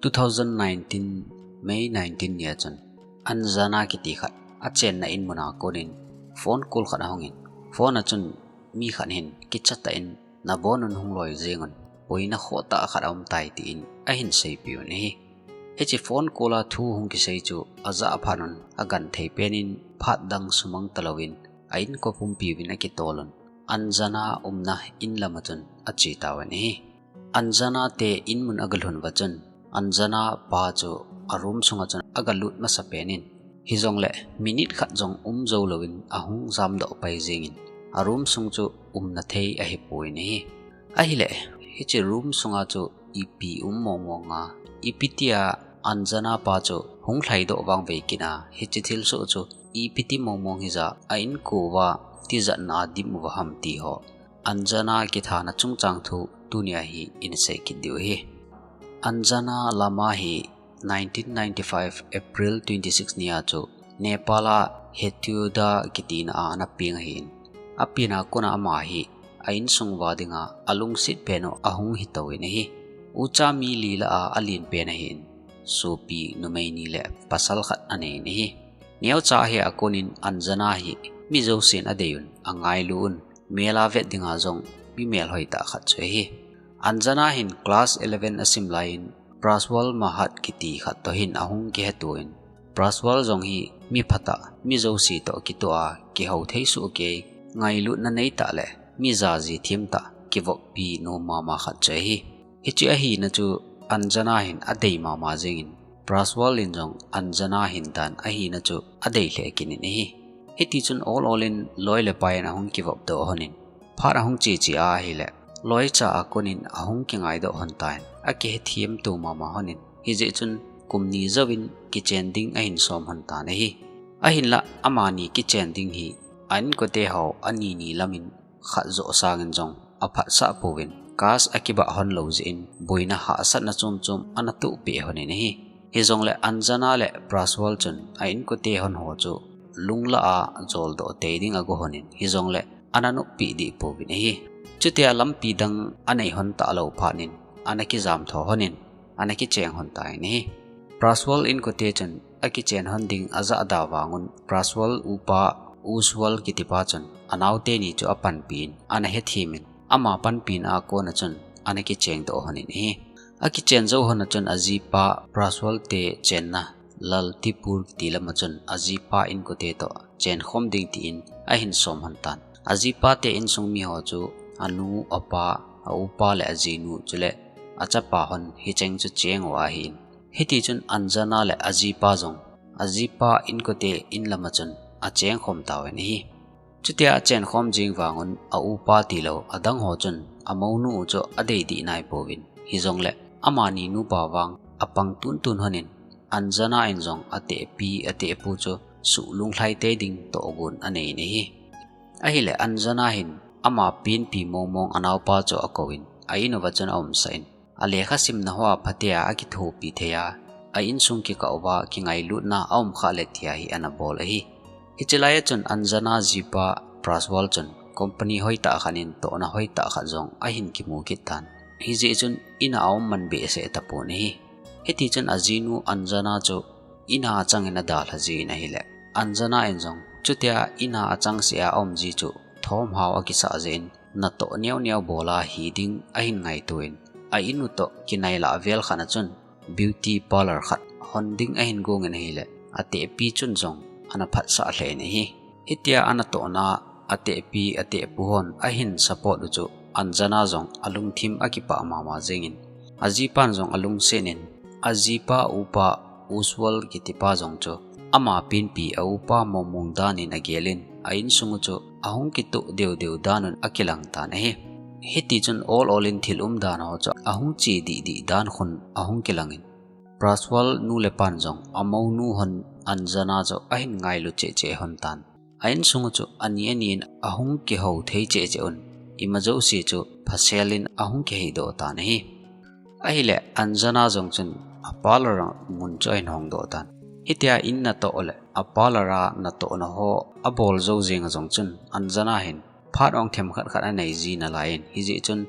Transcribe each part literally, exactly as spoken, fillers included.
Two thousand nineteen May nineteen nia chun Anjana kiti khat achenna in muna konin phone call khat ahungin, phone a chun mi khat hin kichatah in, "Nabonun hung loi jengun, boina khohtah khat aum tai," tin ahin seipeh un ahi. Hiche phone call a thu hung kisei chu ajah phat un agenthei penin phat dang sumang talouvin a inko pumpi uvin akitol un Anjana umna in lama chun ache tauvin ahi. Anjana te in mun agalhun uva chun Anjana pa chu a room sunga chun agalut masa penin, hijongle minute khat jong um jou louvin ahung jamdoh pai jengin, a room sung chu umna thei ahipon ahi. Ahile, hiche room sunga chu ipi um mong mong a, ipi tia Anjana pa chu hung lhaidoh vangvei kit a, hiche thilsoh chu ipi ti mong mong hija a inko uva tijatna a dim uva ham ti ho Anjana kithana chungchang thu tunia hi ina sei kit diu ahi. Anjana Lama hi nineteen ninety-five April twenty-six nia chu Nepal a Hetauda kitina a ana peng ahin, apenna kona ama hi a insung uva dinga alungset pen u ahung hitouvin ahi. Ucha mi li lah a alen pen ahin, sopi numei ni le pasal khat anei in ahi. Neocha hi akonin Anjana hi mi jousen adei un, angailu un, mel a vet dinga jong mi melhoi tah khat chu ahi. Anjana hin class eleven asim laiyin Prajwal Mahat kiti khat toh hin ahung kiheto in, Prajwal jong hi mi phatah, mi jouse toh kitoh a kihou thei soh kei, ngailutna nei tah le mi jaji them tah, kivoppi nom mama khat chu ahi. Hiche ahina chu Anjana hin adei mama jengin, Prajwal in jong Anjana hin dan ahina chu adei lheh kit in ahi. Hitichun ol ol in loi le pai in ahung kivop doh lhonin, phat ahung che che a ahile, loicha a konin ahung kingaidoh lhon tan, akihethem to mama lhonin, hijeh chun kum ni jouvin kichen ding ahin som lhon tan ahi. Ahinlah amani kichen ding hi a inkote ho ani ni lamin khat joh sangin jong aphatsah pouvin, caste akibah lhon lou jeh in boina hahsatna chom chom ana tohpeh lhonin ahi. Hijongle Anjana le Prajwal chun a inkote lhon ho chu lunglah a joldoh tei ding ago lhonin, hijongle ana noppeh deh pouvin ahi. Chutia lampi dang anei lhon talou phat in ana kijam tho lhonin, ana kicheng lhon tan ahi. Prajwal inkote chun akichen lhon ding ajah da vangun, Prajwal upa Ujwal kitipa chun anaote ni chu apanpin, ana hethemin, ama panpina a kona chun ana kicheng doh lhonin ahi. Akichen jou lhon a chun ajipa Prajwal te chenna Lalitpur kiti lama chun ajipa inkote toh chen khom ding tin ahin som lhon tan. Ajipa te insung mi ho chu anu, apa, a upa le ajinu chule achapa lhon hicheng chu cheng u ahin. Hitichun Anjana le ajipa jong ajipa inkote in lama chun acheng khom tauvin ahi. Chutia achen khom jing vangun a upa tilou adang ho chun amounu u chu adei deh nai pouvin, hijongle amani nupa vang apang tuntun lhonin, Anjana in jong atehpi atehpu chu suhlunglhai tei ding tohgon anei in ahi. Ahile Anjana hin ama penpi mong mong anaopa chu akouvin, a in uva chun aumsah in, alekha simna hoa phatea akithopi thei a, a insung kikah uva kingailutna aum khah le tia hi ana bol ahi. Hiche laiya chun Anjana jipa Prajwal chun company hoitah khat in tohna hoitah khat jong ahin kimu kit tan. Hijeh chun in a aum man behseh tapon ahi. Hitichun ajinu Anjana chu in a achangin adalha jin ahile, Anjana in jong chutia in a achangseh a aum ji chu thomhao akisah jeh in, natoh neo neo bol a hi ding ahin ngaitoin, a in u toh kinailah vel khat a chun beauty parlour khat hon ding ahin gongin ahile, atehpi chun jong ana phatsah lheh in ahi. Hitia anatohna atehpi atehpu hon ahin support u chu Anjana jong alungthim akipah mama jengin, ajipan jong alungsetin, ajipa upa Ujwal kitipa jong chu ama penpi a upa mong mong danin agelin, a insung u chu ahung kitoh deu deu danun akilang tan ahi. Hitichun ol ol in thil umdan ho chu ahung che dih dih dan khun ahung kilangin, Prajwal nu le pan jong amounu hon Anjana chu ahin ngailu cheh cheh lhon tan. A insung u chu ani ani in ahung kihou thei cheh cheh un, ima jouse chu phasel in ahung kiheidoh tan ahi. Ahile Anjana jong chun a parlour a mun chu ahin hongdoh tan. Hitia in natoh le a parlour a natohna ho abol jou jenga jong chun Anjana hin phat ong themkhat khat anei ji nalaiyin, hijeh chun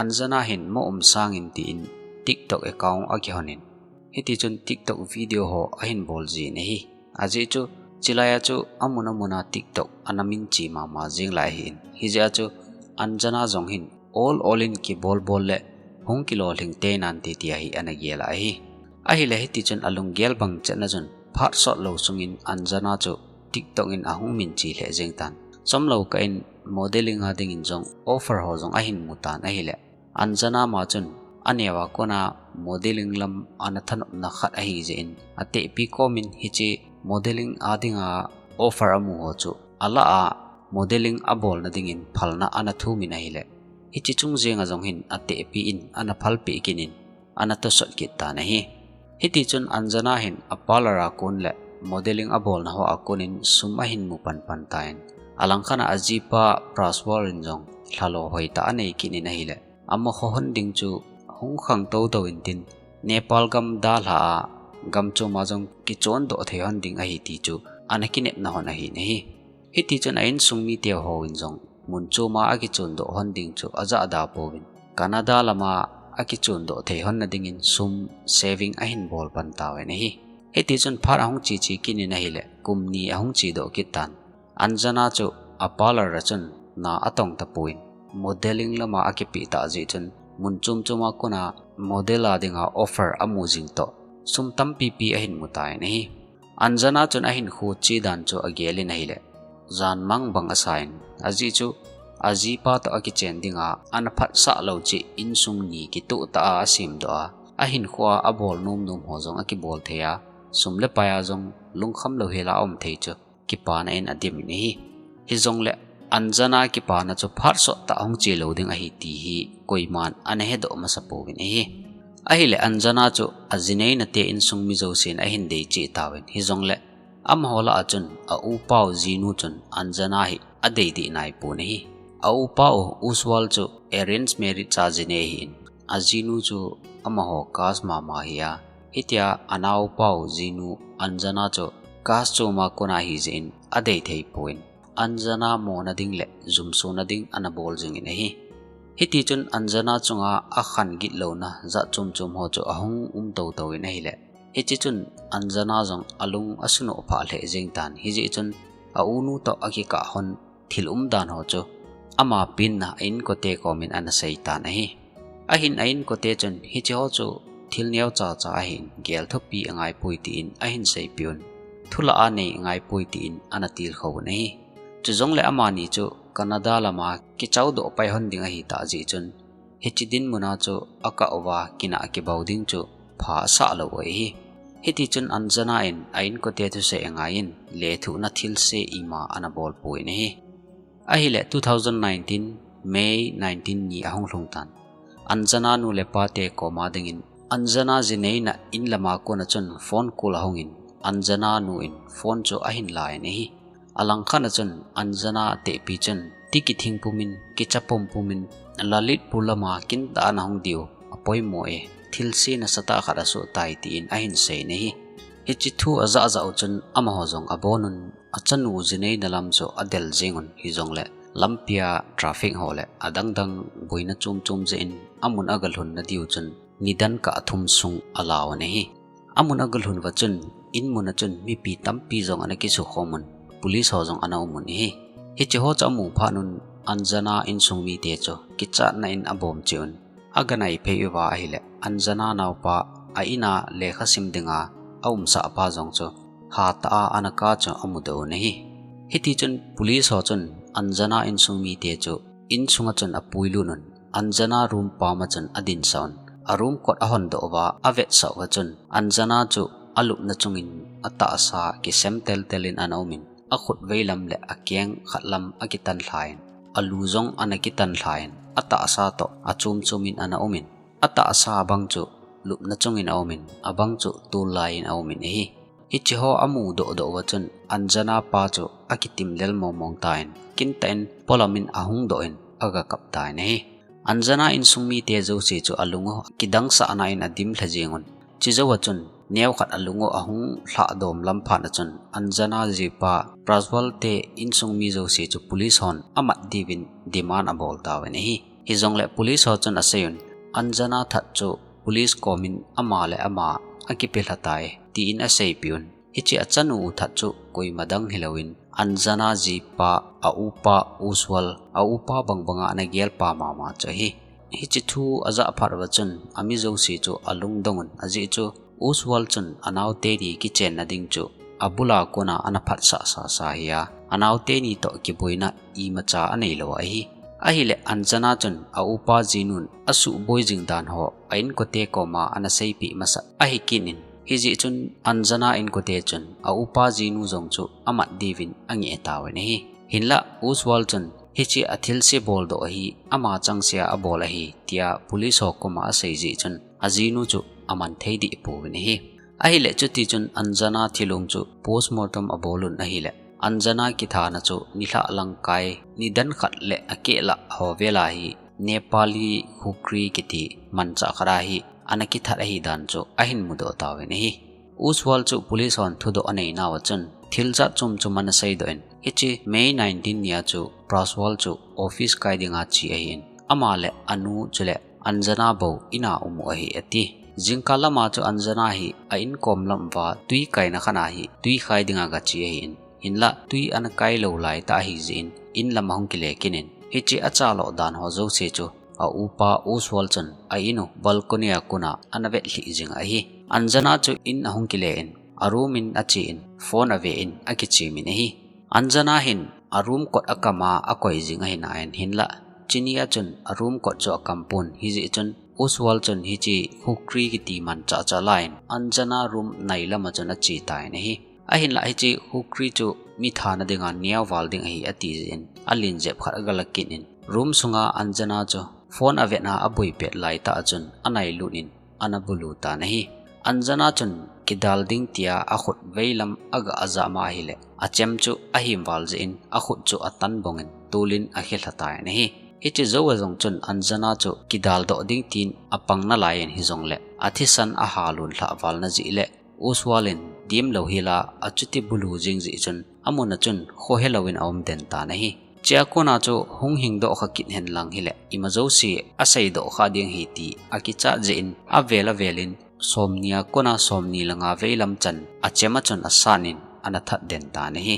Anjana hin mo um sangin tin TikTok account akihonin, Hiti chun TikTok video ho ahin bol jin ahi. Ajeh chu, chilai a chu amun amun a TikTok ana min che mama jing lai ahin. Hijeh a chu Anjana jong hin ol ol in kibol bol le hung kilolhing tei nante ti ahi ana gel ahi. Ahile hiti chun alunggel bang chetna chun phat sot lou sungin Anjana chu TikTok in ahung min che lheh jeng tan. Chomlou kah in modeling a dingin jong offer ho jong ahin mu tan ahile. Anjana ma chun aneo a kona modeling lam ana thanopna khat ahi jeh in atehpi komin hiche modeling a dinga offer amu ho chu alah a modeling abolna dingin phalna ana thumin ahile. Hiche chung jenga jong hin atehpi in ana phalpeh kit in ana tosot kit tan ahi. Hiti chun Anjana hin a parlour a kon le modeling abolna ho a konin sum ahin mu panpan tan. Alangkhat a ajipa Prajwal in jong lhalo hoitah anei kit in ahile. Amaho hon ding chu hung khangtou tou intin Nepal gam dalha a gam chom a jong kichondoh thei hon ding ahi ti chu ana kinepna hon ahin ahi. Hiti chun a insung mite hon jong mun chom a akichondoh hon ding chu ajahda pouvin Canada lama akichondoh thei hon na dingin sum saving ahin bol pan tauvin ahi. Hiti chun phat ahung che che kit in ahile kum ni ahung chedoh kit tan. Anjana chu a parlour a chun na atong tapon modeling lama akipeh tah jeh chun mun chom chom a kona model a dinga offer amu jing toh sum tampi pi ahin mu tan ahi. Anjana chun ahinkho che dan chu agel in ahile jan mang bang asan ajeh chu ajipa toh akichen dinga ana phatsah lou cheh insung ni kitoh tah a asemdoh a ahinkho a abol nom nom ho jong akibol thei a sum le pai a jong lungkham louhel a aum thei chu kipana in adim in ahi. Hijongle Anjana kipana chu phat sot tah hung che lou ding ahi ti hi koiman ana hedoh masa pouvin ahi. Ahile Anjana chu ajineina te insung mi jousen ahin dei cheh tauvin hijongle amaho lah a chun a upa u jinu chun Anjana hi adei deh nai pon ahi. A upa u Ujwal chu arrange marriage a jinei ahin ajinu chu amaho caste mama ahi a. Hitia anaopa u jinu Anjana chu caste chom a kona ahi jeh in adei thei pon Anjana mona ding le jumsona ding ana bol jing in ahi. Hiti chun Anjana chunga akhan gitlouna jat chom chom ho chu ahung um tou tou in ahile. Hiche chun Anjana jong alung asunoh phah lheh jeng tan hijeh chun a unu toh akikah hon thil umdan ho chu ama penna a inkote komin ana sei tan ahi. Ahin a inkote chun hiche ho chu thil neocha cha ahin gel thupi angai poi tin ahin seipeh un. Thulah a nei angai poi tin ana tilkhou un ahi. Chujongle amani chu Canada lama kichao doh pai hon ding ahi tah jeh chun hiche dinmun a chu akah uva kinah kibau ding chu pha asah lou u ahi. Hiti chun Anjana in a inkote thusei angai in lethuhna thilse ima ana bol pon ahi. Ahile two thousand nineteen May nineteen ni ahung lhung tan. Anjana nu le pa te koma dingin Anjana jineina in lama kona chun phone call ahung in Anjana nu in phone chu ahin la in ahi. Alangkhat a chun Anjana atehpi chun ti kithing pumin kicha pum pumin Lalitpur lama kin tah a nahung diu apoimo e, thilse nasatah khat asoh tai tin ahin sei in ahi. Hiche thu ajah jah u chun amaho jong abon un achanu jineina lam chu adel jeng un hijongle lampia traffic ho le adang dang boina chom chom jeh in amun agalhun na diu chun nidan kah thum sung ala un ahi. Amun agalhun uva chun inmun a chun mipi tampi jong ana kisukhom un police ho jong ana um un ahi. Hiche ho chu amu phat un Anjana insung mite chu kichatna in abom cheh un aganai phei uva ahile Anjana naopa a in a lekha sim dinga aumsah pa jong chu hatah a ana kah chu amudoh un ahi. Hiti chun police ho chun Anjana insung mite chu insunga chun apuilut un Anjana room pam a chun adinsah un a room kot ahondoh uva avetsah uva chun Anjana chu alupna chungin atahsa kisem teltel in ana um in akhut veilam le akeng khat lam akitan lha in alu jong ana kitan lha in atahsa toh achom chom in ana um in atahsa abang chu lupna chungin aum in abang chu tol lai in aum in ahi. Hiche ho amudoh doh uva chun Anjana pa chu akitim lel mong mong tan kintah in polam in ahung doh in agakap tan ahi. Anjana insung mite jouse chu alung u kidangsahna in adim lha jeng un. Chujou a chun neokhat alung u ahung lhah dom lam phat a chun Anjana jipa Prajwal te insung mi jouse chu police hon amat diuvin demand abol tauvin ahi. Hijongle police ho chun asei un Anjana that chu police komin ama le ama akipelha tai, tin aseipeh un. Hiche achanu u that chu koima dang hilouvin, Anjana jipa, a upa Oswal, a upa bangbanga ana gelpa mama chu ahi. Hiche thu ajah phat uva chun, ami jouse chu alungdong un, ajeh chu Oswal chun anaote ni kichenna ding chu abula kona ana phatsah sasa hi a, anaote ni toh kiboina imacha aneilou ahi. Ahile Anjana chun a upa jinun asuhboi jing dan ho a inkote koma ana seipeh masat ahi kit in, hijeh chun Anjana inkote chun a upa jinu jong chu amat diuvin angeh tauvin ahi. Hinlah Oswal chun hiche athilse boldoh hi ama changsea abol ahi, tia police ho koma asei jeh chun ajinu chu aman thei deh pouvin ahi. Ahile chutichun Anjana thilong chu postmortem abol un ahile, Anjana kithana chu nilhah lang kai, nidan khat le akehlah ho vela hi Nepali khukri kiti manchah khat a hi ana kithat ahi dan chu ahin mudoh tauvin ahi. Oswal chu police hon thudoh aneinauva chun thil jat chom chom ana seidoh in, hiche May nineteen nia chu Oswal chu office kai dinga che ahin, ama le anu chule Anjana bou ina um u ahi ati. Jingkah lama chu Anjana hi a inkom lam uva twi kaina khat a hi twi khai dinga gache ahin, hinlah twi ana kailou laitah ahi jeh in, in lam ahung kile kit in, hiche achaloh dan ho jouse chu a upa Oswal chun a inu balcony a kona ana vetlhih jing ahi. Anjana chu in ahung kile in, a room in ache in, phone ave in akichemin ahi. Anjana hin a room kot akama akoi jing ahi nain, hinlah chunia chun a room kot chu akam pon, hijeh chun Oswal chun hiche khukri kiti manchah cha laiyin Anjana room nai lama chun ache tan ahi. Ahinlah hiche khukri chu mi thana dinga neoval ding ahi ati jeh in alen jep khat agala kit in, room sunga Anjana chu phone avetna aboi pet laitah a chun anailut in ana bulu tan ahi. Anjana chun kidal ding tia akhut veilam aga ajah ma ahile, achem chu ahimval jeh in akhut chu atan bongin tolin akhelha tan ahi. Hiche jouva jong chun Anjana chu kidaldoh ding tin apang nalaiyin hijongle athisan ahalun lhah val na jeh le Oswal in dimlou hila achuti bulu jing jeh chun amun a chun khohelouvin aum den tan ahi. Chea kona chu hung hingdoh kha kit hen lang hile ima jouse aseidoh kha ding ahi ti akichat jeh in avel avelin somni a kona somni le nga veilam chan achema chun asanin ana that den tan ahi.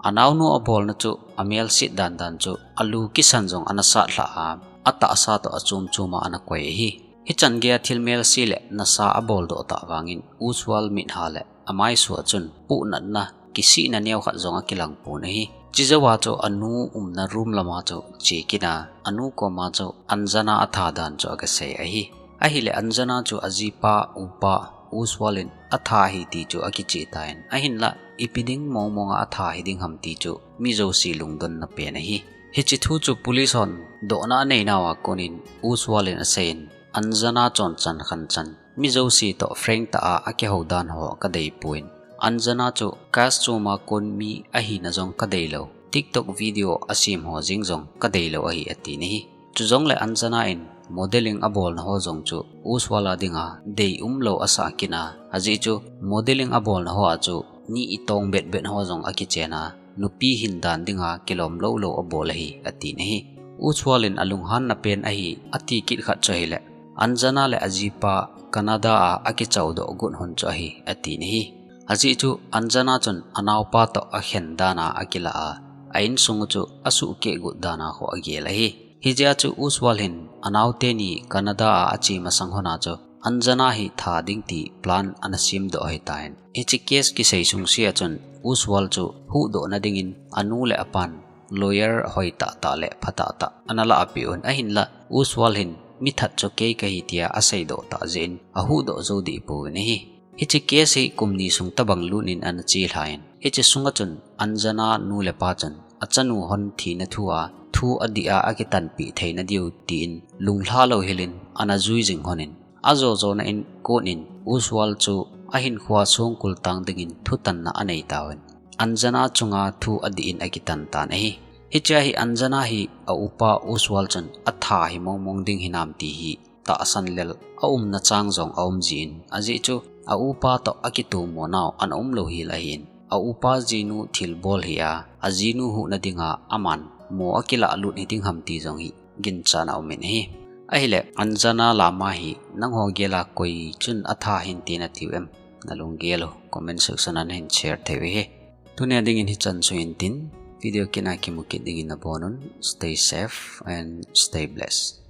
Anaonu abolna chu amelset dan dan chu alu kisan jong ana sat lhah a, atahsa toh achom choma ana koi ahi. Hichan geia thil melse le nasa aboldoh tah vangin Oswal mitha le amaisua chun puhnatna, kisihna neokhat jong akilang pon ahi. Chujouva chu anu umna room lama chu che kit a, anu koma chu Anjana atha dan chu agasei ahi. Ahile Anjana chu ajipa, upa Oswal in atha ahi ti chu akicheh tan, ahinlah ipi ding mongmonga atha hiding ham ti chu mi jouse lungdonna pen ahi. Hiche thu chu police hon dohna aneinauva konin Oswal in aseiyin, Anjana chonchan khanchan mi jouse toh frank tah a akihou dan ho kadeipon, Anjana chu caste choma kon mi ahina jong kadeilou, TikTok video asem ho jeng jong kadeilou ahi atin ahi. Chujongle Anjana in modeling abolna ho jong chu Oswal a dinga deiumlou asah kit a, ajeh chu modeling abolna hoa chu ni itong betbet ho jong akichen a, nupi hin dan dinga kilom loulou abol ahi atin ahi. Oswal in alunghanna pen ahi ati kit khat chu ahile, Anjana le ajipa Canada a akichaudoh got hon chu ahi atin ahi. Ajeh chu Anjana chun anaopa toh akhen dan a akilah a, a insung u chu asuhkeh got dan a kho agel ahi. Hijeh a chu Oswal hin anaoteni Canada a ache masang hon a chu Anjana hi tha ding ti plan ana semdoh ahitan. Hiche case kisei sungse a chun Oswal chu huhdohna dingin anu le apan lawyer hoitahtah le phatah tah analah apeh un, ahinlah Oswal hin mithat chu kei kahi tia aseidoh tah jeh in ahuhdoh jou deh pouvin ahi. Hiche case hi kum ni sung tobang lutnin ana chelhan, hiche sunga chun Anjana nu le pa chun achanu hon thina thua thu adih a akitanpeh theina diu tin lunglha louhelin ana jui jing honin, ajojona in court in Oswal chu ahinkhoa songkul tang dingin thutanna aneitauvin, Anjana chunga thu adih in akitan tan ahi. Hichea hi Anjana hi a upa Oswal chun atha hi mongmong ding hinam ti hi tahsan lel aumna chang jong aum jin, ajeh chu a upa toh akitomo nau ana umlou hel ahin, a upa jinu thilbol hi a, ajinu huhna dinga aman mo akilah lut hiding ham ti jong hi ginchatna aumin ahi. Ahile, Anjana Lama hi nangho gel a koi chun atha ahin tin natiu em? Nalunggel u comment section a nahin share thei u ahi. Tunia dingin hichan chu hintin, video kit a kimu kit dingin nabonun, stay safe and stay blessed.